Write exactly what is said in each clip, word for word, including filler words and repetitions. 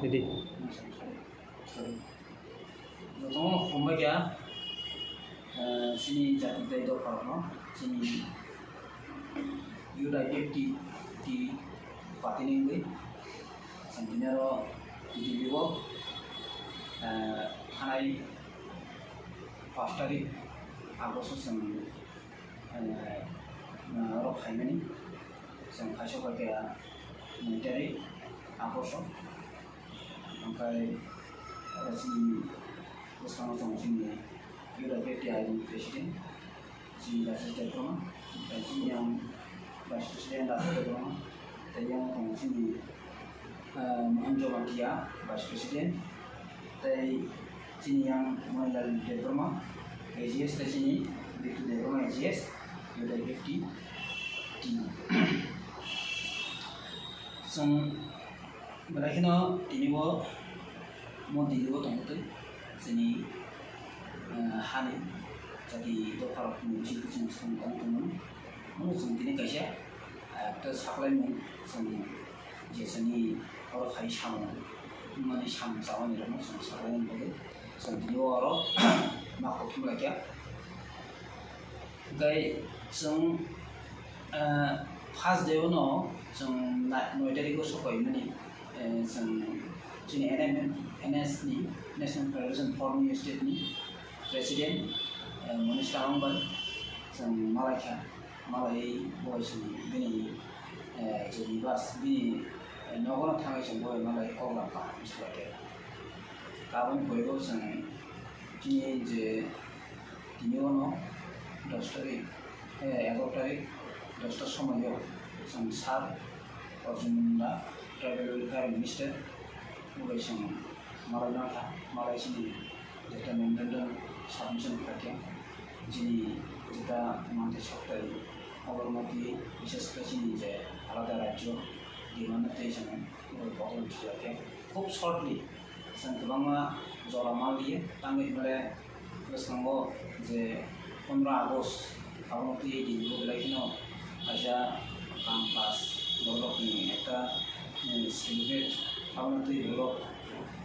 Ready? Jotono hambai kha, eh, chini jati tei dopharokno, chini U D I P F T, T party ni wngwi, chwng tini oro Delhi o, eh, thanai pash tarik August o chwng, eh, oro phaimani, chwng kaisa bai kha nai tarik August o. Hwnkhai, oro chini bwskango tongo chini U D I P F T I ni president, chini Rajesh Debbarma, tei chini yang vice president Rajesh Debbarma, tei yang tongo chini, ah, Mohan Jamatia vice president, tei chini yang Manilal Debbarma A G S, tei chini Bitu Debbarma A G S, U D I P F T I. Chwng belai kheno tini bo mo Delhi o tongtwi chini, eh, hani jati dopharok ni bisingtwi chwng swng tong tongmani. Omo chwng tini kaisa, eh, ekta saklaimung chwng je chini oro khai samung mani samung chawani rokno chwng saklaimung bagwi chwng tini oro ma kothom laikha. Hwnkhe chwng, eh, first day o no chwng na-, noi tarikh o sokoimani, eh, chwng chini N M N S ni, National Federation for New State ni president, eh, Manish Tamang bai chwng malaikha, malai bo chwng bini, eh, je nibas bini, eh, nogo no thangwi chwng bo malai kok lam kaham swlai khe. Aboni pore bo chwng chini je Tini ono dos tarik, eh, egaro tarik, dos ta somoio chwng Sir Arjun Munda, Tribal Welfare Minister, bai chwng malai nangkha, malai chini jeta memorandum submission khaikha, chini jeta manthai soktai, Sabarmati, bishes khe chini je alada rajyo, demand tei chwng bai problem khlaikha. Khub shortly, chwng kwbangma jora manliya, tangwi hwnle bwskango je pondro August, abono twi Delhi o belai kheno kaisa campus borokni ekta, eh, celebrate, abono twi borok,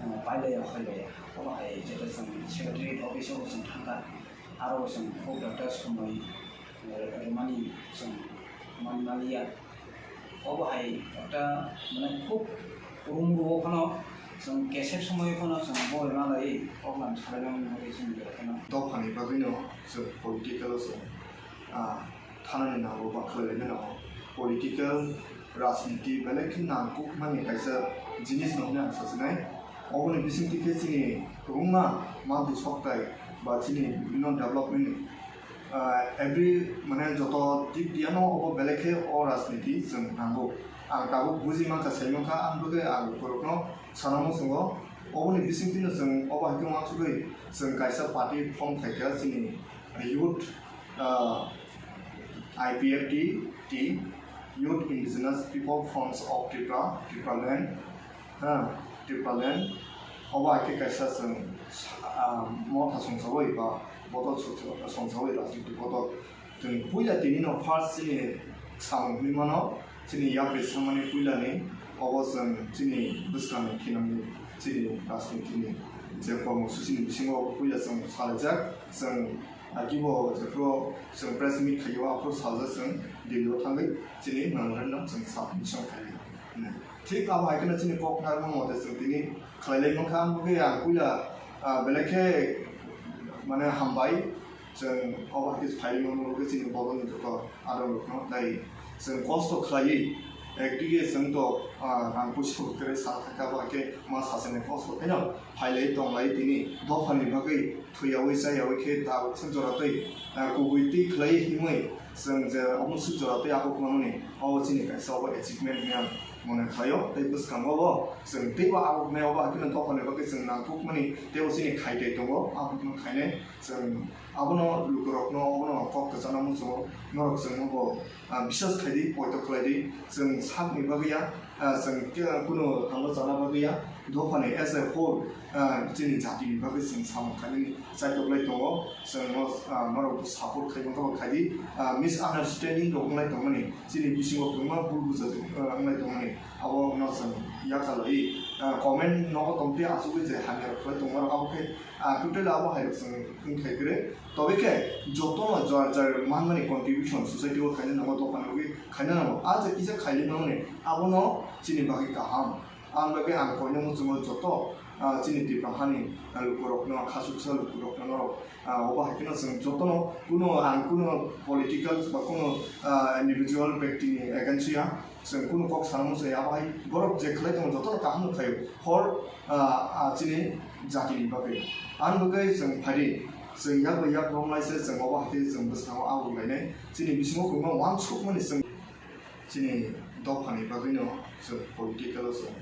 eh, pailaiya, khailaiya. Obo hai jeta chwng secretariat office o bo chwng thangkha, aro bo chwng khub ekta somoi, eh, rwmani chwng manmaliya. Obo hai ekta, mane, khub rum ruo phano chwng kesep somoio phano chwng bo rwna lai program salaimani bagwi chini belai kheno. Dophani bagwino chwng political o chwng, ah, thanani nango ba khlailaina nango. Political, rajniti belai khe nangkukmani kaisa jinis no hwnwi ang sachinai. Oboni bisingtwi khe chini kwbangma manthai soktai ba chini bibhinno development, ah, every, mane, joto dik diano obo belai khe o rajniti chwng nango. Ang tabuk buji mankha, sai mankha, ang bagwi ang borokno sana muchungo. Oboni bisingtwino chwng obo hai khe uansugwi chwng kaisa party form khaikha chini youth, ah, I P F T I, Youth Indigenous People Fronts of Tripura, Tripura Land, ha, Tripura Land, obo hai khe kaisa chwng, ah, motha songchawi ba bodol songchawi, rajniti bodol. Chwng puila tini no first chini samung hwnwi mano, chini yapri samani puila ni, obo chwng chini bwskangni khinamni chini rajniti ni je kormo suchi ni bisingo obo puila chwng salaijak, chwng Akibo jephru chwng press meet khaio, aphuru sajak chwng Delhi o thangwi chini memorandum chwng submission khainai. Thik abo hai kheno chini kok narwkma mote chwng tini khlai lai mankha, ang bagwi ang puila, ah, belai khe mane hambai chwng obo hai khe phai rwma bagwi chini bodol ni joto adong rokno tei chwng kosto khlaiwi ekdige chwng to, ah, rang puisa kwrwi sa thangkha, abo hai khe ma sachani kosto khaino phai lai tong lai tini dophani bagwi. Thwiyawi chayawi khe tabuk swk jora twi, ah, kubui twi khlai himwi chwng je omo swk jora twi akhuk mani, obo chini kaisa obo achievement hwnwi ang mone khlaio. Tei bwskango bo chwng teibo akhuknai, obo haikhe dophani bagwi chwng nangkukmani teibo chini khai tei tongo, akhukno khainai chwng abono lukurokno obono kok kwchangno muchungo, norok chwngno bo, ah, biswas khaidi, poito khlaidi, chwng sakni bagwi ya, ah, chwng khe, kunu thango chana bagwi ya, dophani as a whole, ah, chini jatini bagwi chwng samung khainani chaitok lai tongo, chwngno, ah, norok support khai mankha bo khaidi, ah, misunderstanding rok wnglai tongmani, chini bisingo kwbangma bul buja, ah, wnglai tongmani, abo no chwng Yakalwi, ah, comment nogo tongtwi asugwi je hamya rok khlai tongmarok abo khe, ah, totally abo hai rok chwng wngthai kwrwi. Tobe khe jotono jar jar manmani contribution society o khaina nango, dophani bagwi khaina nango. A je kisa khaili mani abono chini bagwi kaham. Ang bagwi ang koino muchungo joto, ah, chini Tipra hani, ah, lukurokno, khasuksa lukurokno norok, ah, obo hai kheno chwng jotono kuno ang kuno political ba kuno, ah, individual bektini against ya. Chwng kunu kok sana muchung ya, abo hai borok je khlai tongo jotono kaham no khlaio. Hor, ah, ah, chini jatini bagwi. Ang bagwi chwng phaidi, chwng yak bai yak romlai se chwng obo hai khe chwng bwskango agur lainai. Chini bisingo kwbangma uansukmani chwng chini dophani bagwino chwng political o chwng,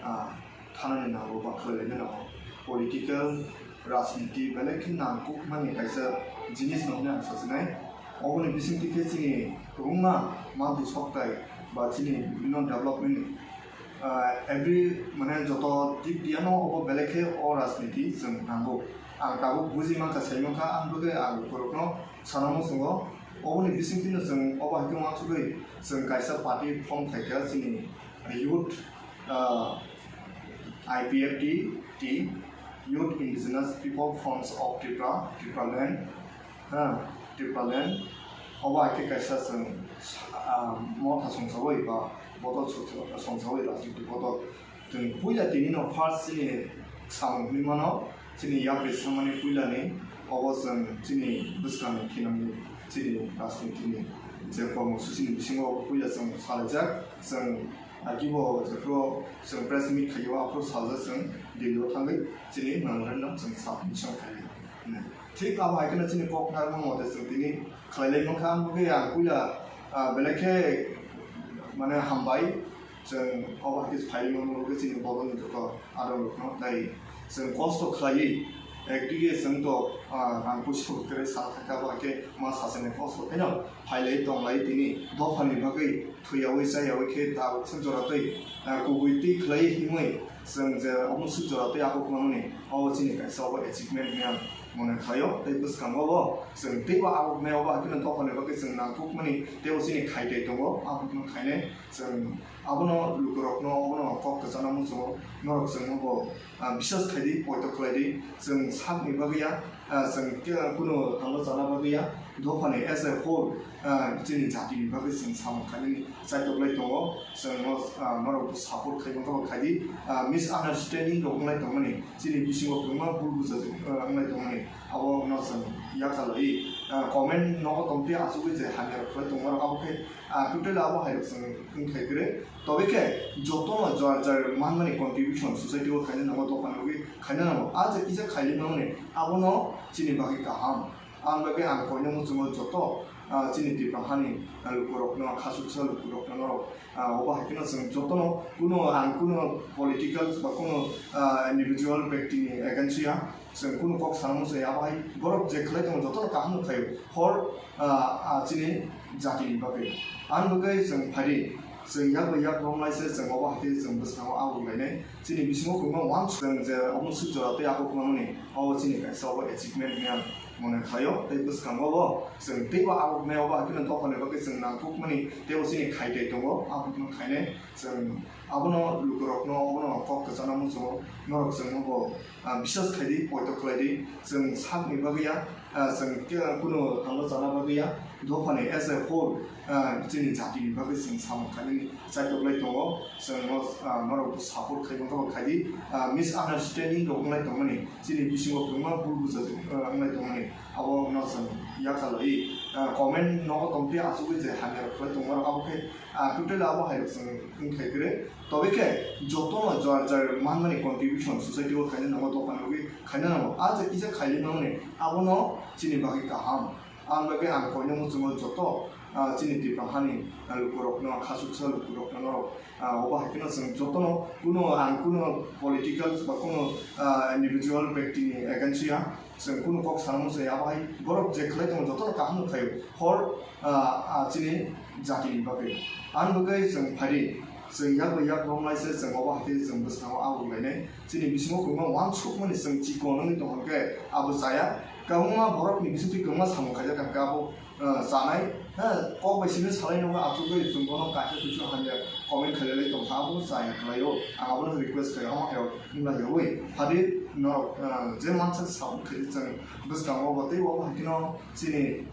ah, thanani nango ba khlai lainai nango. Political, rajniti belai khe nangkukmani kaisa jinis no hwnwi ang sachinai. Oboni bisingtwi khe chini kwbangma mantwi soktai ba chini bibhinno development, ah, every mane joto dik diano obo belai khe o rajniti chwng nango. Ang tabuk buji mankha, sai mankha, ang bagwi ang borokno sana muchungo. Oboni bisingtwino chwng obo hai khe uansugwi chwng kaisa party form khaikha chini youth, ah, I P F T, T, Youth Indigenous People Fronts of Tripura, Tipraland, ha, Tipraland. Obo hai khe kaisa chwng, ah, motha songsawi ba bodol songsa-, songsawi rajniti bodol. Chwng puila tini no first chini samung hinwi mano, chini yapri samani puila ni obo chwng chini bwskang ni thinang ni chini rajniti ni je kormo suchi ni bisingo puila chwng salaijak, chwng Akibo jephru chwng press meet khaio, aphuru saljak chwng Delhi o thangwi chini memorandum chwng submission khaio. Thik abo hai kheno chini kok narwkma mote chwng tini khlai lai mankha, ang bagwi ang puila, ah, belai khe mane hambai chwng obo hai khe phai mano bagwi chini bodol ni joto adong rokno tei chwng kosto khlaiwi ekdige chwng to, ah, rang puisa kwrwi sa thangkha, abo hai khe ma sachani kosto pheno phailai tonglai tini dophani bagwi thwiyawi chayawi khe tabuk se jora twi, ah, kubui twi khlai himwi chwng je omo se jora twi akhuk manmani obo chini kaisa obo achievement hinwi ang mone khlaio. Tei bwskango bo chwng teibo akhuk nai obo hakheno dophani bagwi chwng nangkukmani teibo chini khaitai tongo, akhukno khainai chwng abono lukurokno obono kok kwchana muchungo norok chwngno bo ah, biswas khaidi, poito khlaidi, chwng sakni bagwi ya, ah, chwng ke-, kuno tangma chana bagwi ya, dophani as a whole, ah, chini jatini bagwi chwng samung khainani chaitoklai tongo, chwngno, ah, norok support khai mankha bo khaidi, ah, misunderstanding rok wnglai tongmani, chini bisingo kwbangma bul buja, ah, wnglai tongmani, abono chwng yakalwi, ah, comment nogo tongtwi achugwi je hamya rok khlai tongmarok abo khe, ah, totally abo hai rok chwng wngthai kwrwi. Tobe khe jotono jar jar manmani contribution society o khaina nango, dophani bagwi khaina nango. A je kisa khaili mani abono chini bagwi kaham. Ang bagwi ang koino muchungo joto, ah, chini Tipra hani, ah, lukurokno, khasuksa lukurokno norok, ah, obo hai kheno chwng jotono kuno ang kuno political ba kuno, ah, individual bektini against ya. Chwng kunu kok sana muchung ya, abo hai borok je khlai tongo jotono kaham no khlaio. Hor, ah, ah, chini jatini bagwi. Ang bagwi chwng phaidi, chwng yak bai yak romlai se chwng obo hai khe chwng bwskango agur lainai. Chini bisingo kwbangma uansuk chwng je omo se jora twi akhuk manmani obo chini kaisa obo achievement hinwi ang mone khlaio. Tei bwskango bo chwng teibo akhuk nai obo hai kheno dophani bagwi chwng nangkukmani teibo chini khaitai tongo, akhukno khainai. Chwng abono lukurokno obono kok kwchana muchungo, norok chwngno bo, ah, biswas khaidi, poito khlaidi, chwng sakni bagwi ya, ah, chwng ke-, kuno tangma chana bagwi ya, dophani as a whole, ah, chini jatini bagwi chwng samung khainani chaitoklai tongo, chwngno, ah, norok support khai mankha bo khaidi, ah, misunderstanding rok wnglai tongmani, chini bisingo kwbangma bul buja, ah, wnglai tongmani, abono chwng yakalwi, ah, comment nogo tongtwi achugwi je hamya rok khlai tongmarok abo khe, ah, totally abo hai rok chwng wngthai kwrwi. Tobe khe jotono jar jar manmani contribution society o khaina nango, dophani bagwi khaina nango. A je kisa khaili mani abono chini bagwi kaham. Ang bagwi ang koino muchungo joto, ah, chini Tipra hani, ah, lukurokno, khasuksa lukurokno norok, ah, obo hai kheno chwng jotono kuno ang kuno political ba kuno, ah, individual bektini against ya. Chwng kunu kok sana muchung ya, abo hai borok je khlai tongo jotono kaham no khlaio. Hor, ah, ah, chini jatini bagwi. Ang bagwi chwng phaidi, chwng yak bai yak romlai se chwng obo hai khe chwng bwskango agur lainai. Chini bisingo kwbangma uansukmani chwng chikon wngwi tongkha khe abo chaya. Kwbangma borokni bisingtwi kwbangma samung khaijak kha abo, ah, chanai. Ha, kok bai simi salai nokha achugwi chwng bono kaisa kuisu hamya comment khailai tongkha, abo chaya khlaio. Ang abono request khaio, omo khaio, wngla yawi. Phadi norok, ah, je mansa sa wngkha, chwng bwskango bo tei obo hai kheno chini,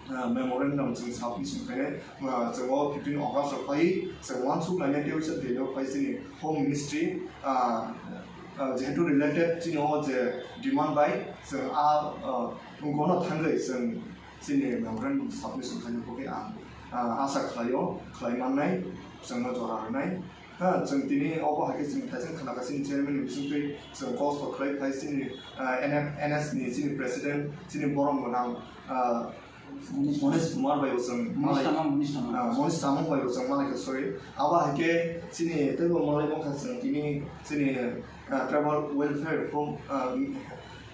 ah, memorandum chwng submission khainai, ah, chwng o fifteen August rok phai chwng uansuk lainai tei uaisa Delhi o phai chini Home Ministry, ah, ah, jehetu related chini o je demand bai chwng a, ah, wngkha no thangwi chwng chini memorandum submission khaina bagwi ang, ah, asa khlaio, khlai mannai, chwngno jora rwnai. Ha, chwng tini obo hai khe chwng thaising khna kha chini chairman ni bisingtwi chwng kosto khlai phai chini, ah, N F, N S ni chini president, chini borom gwnang, ah, Monis Kumar bai bo chwng malai, Monis Tamang, Monis Tamang. Ah, Monis Tamang bai bo chwng malai kha, sorry. Abo hai khe chini teibo malai bokha chwng tini chini, ah, tribal welfare home, ah,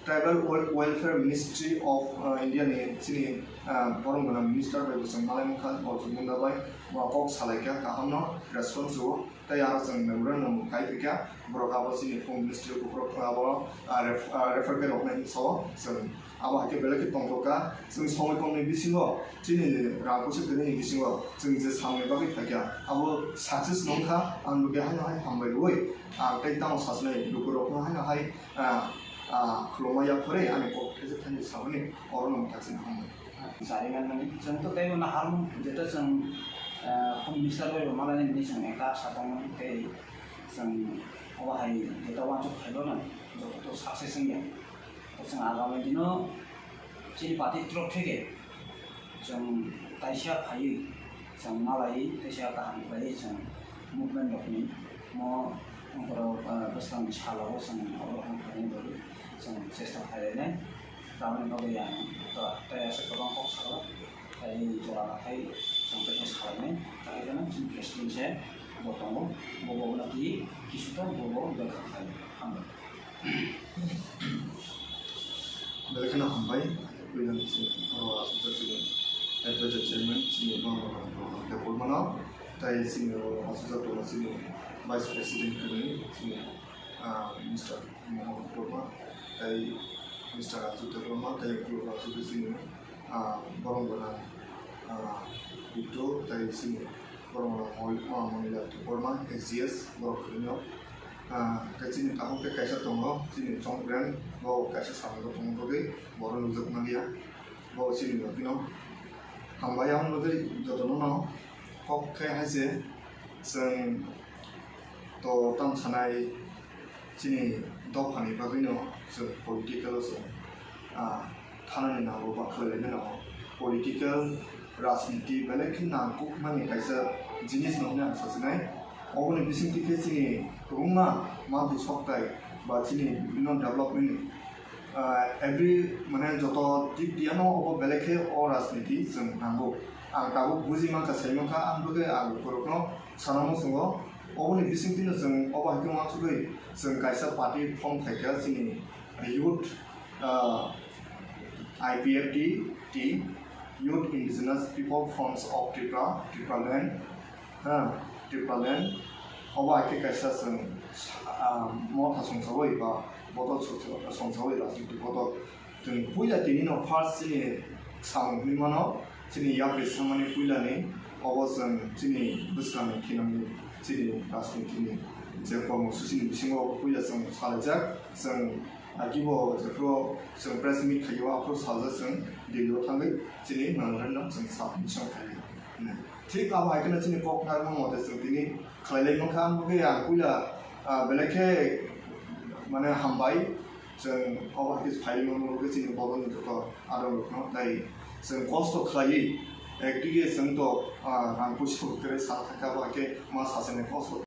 Tribal Wel-, Welfare Ministry of, uh, India ni chini, uh, borom gwnang minister bai bo chwng malai mankha, Arjun Munda bai, bo kok salai kha, kaham no response rwo, tei aro chwng memorandum bo kai phi kha, borok abo chini Home Ministry buphuru abo, uh, ref-, uh, refer khe rwknai hinwi sao, chwng abo hai khe belai khe tongthok kha, chwng somoi komni bisingo chini rang puisa kwrwini bisingo chwng je samani bagwi phai kha, abo success wng kha, ang bo keha no hai hambai rwui, ang tei tamo sachinai lukurok no hai no hai, ah, ah, khulumma yaphare ani kok thaichuk thani sabani oro no mothaksani hambai. Jariman mani, chwng to teibo naharmung, jeto chwng, ah, Home Minister bai bo malai nini chwng ekta sa tongmani tei chwng obo hai jeto uansuk khaibano joto to success wngya. To chwng agami dino chini party torof theke chwng taisa phaiwi chwng malaiwi taisa kaham khlaiwi chwng movement rokni mo borok, ah, bwskangni salo chwng abo rokno khlaina bagwi chwng chesta khlainai. Tamoni bagwi ang to tei aswk kwbang kok salo tei jora nathai chwng tei salainai tei phano chini president se bo tongo, bo bo unnati kisu to bo bo bekha khlai hambai. Belai kheno hambai, puila ni chini oro asukjak chini advisor chairman chini Bangla Debbarma no, tei chini oro asukjak tongo chini vice president kwrwi chini, ah, Mister Mohan Debbarma, tei Mister Raju Debbarma, tei ukulok asukjak chini, ah, borom gwnang, ah, Biddu, tei chini borom gwnang Mol-, ah, Monila Debbarma, A G S, borok kwrwino. Ah, khe chini tabuk khe kaisa tongo, chini chongpreng, bo kaisa samung tongma bagwi borok nukjak manliya, bo chini nokino. Hambai ang bagwi jotono no kok khe hai se chwng to tam sanai chini dophani bagwino chwng political o chwng, ah, thanani nango ba khlailaina nango. Political, rajniti belai khe nangkukmani kaisa jinis no hwnwi ang sachinai. Oboni bisingtwi khe chini kwbangma mantwi soktai ba chini bibhinno development, ah, every, mane, joto dik diano obo belai khe o rajniti chwng nango. Ang tabuk buji mankha, sai mankha, ang bagwi ang borokno sana muchungo. Oboni bisingtwino chwng obo hai khe uansugwi chwng kaisa party form khaikha chini youth, ah, I P F T, Youth Indigenous People Fronts of Tripura, Tipraland, ha, Tipraland. Obo hai khe kaisa chwng, ah, motha songchawi ba bodol songchawi, rajniti bodol. Chwng puila tini no first chini samung hinwi mano, chini yapri samani puila ni, obo chwng chini bwskangni thinangni chini rajniti ni je kormo suchini bisingo obo puila chwng salaijak, chwng Akibo jephru chwng press meet khaio, aphuru salsa chwng Delhi o thangwi chini memorandum chwng submission khainai. Thik abo hai kheno chini kok narwkma mote chwng tini khlailai mankha, ang bagwi ang puila, ah, belai khe mane hambai chwng obo hai khe phaiwi mano bagwi chini bodolni joto adongrokno tei chwng kosto khlaiwi ekdige chwng to, ah, rang puisa kwrwi sa thangkha, abo hai khe ma sachinai kosto.